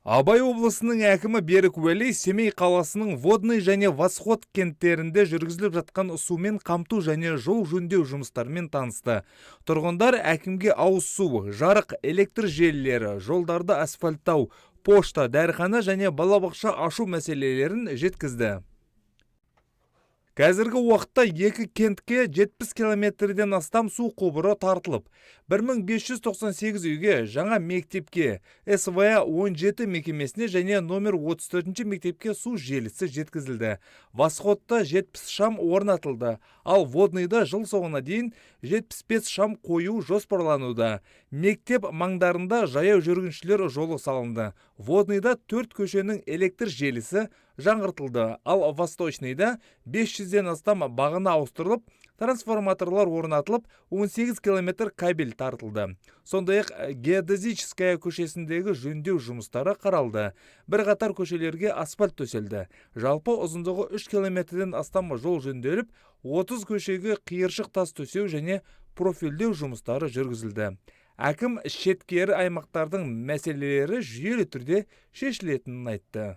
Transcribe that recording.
Абай облысының әкімі Берік Уәли Семей қаласының Водный және Восход кенттерінде жүргізіліп жатқан сумен қамту және жол жөндеу жұмыстарымен танысты. Тұрғындар әкімге ауыз су, жарық, электр желілері, жолдарды асфальттау, пошта, дәріхана және балабақша ашу мәселелерін жеткізді. Қазіргі уақытта екі кентке 70 километрден астам су құбыры тартылып, 1598 үйге, жаңа мектепке, СВА 17 мекемесіне және номер 34 мектепке су желісі жеткізілді. Восходта 70 шам орнатылды, ал Водныйда жыл соңына дейін 75 шам қою жоспарлануда. Мектеп маңдарында жаяу жүргіншілер жолы салынды. Водныйда төрт көшенің электр желісі жаңғыртылды, ал Восточныйда 500-ден астам бағана ауыстырылып, трансформаторлар орнатылып, 18 километр кабель тартылды. Сондай-ақ Геодезическая көшесіндегі жөндеу жұмыстары қаралды. Бірқатар көшелерге асфальт төселді. Жалпы ұзындығы 3 километрден астам жол жөнделіп, 30 көшеге қиыршық тас төсеу және профильдеу жұмыстары жүргізілді. Әкім шеткері аймақтардың мәселелері жүйелі түрде шешілетінін айтты.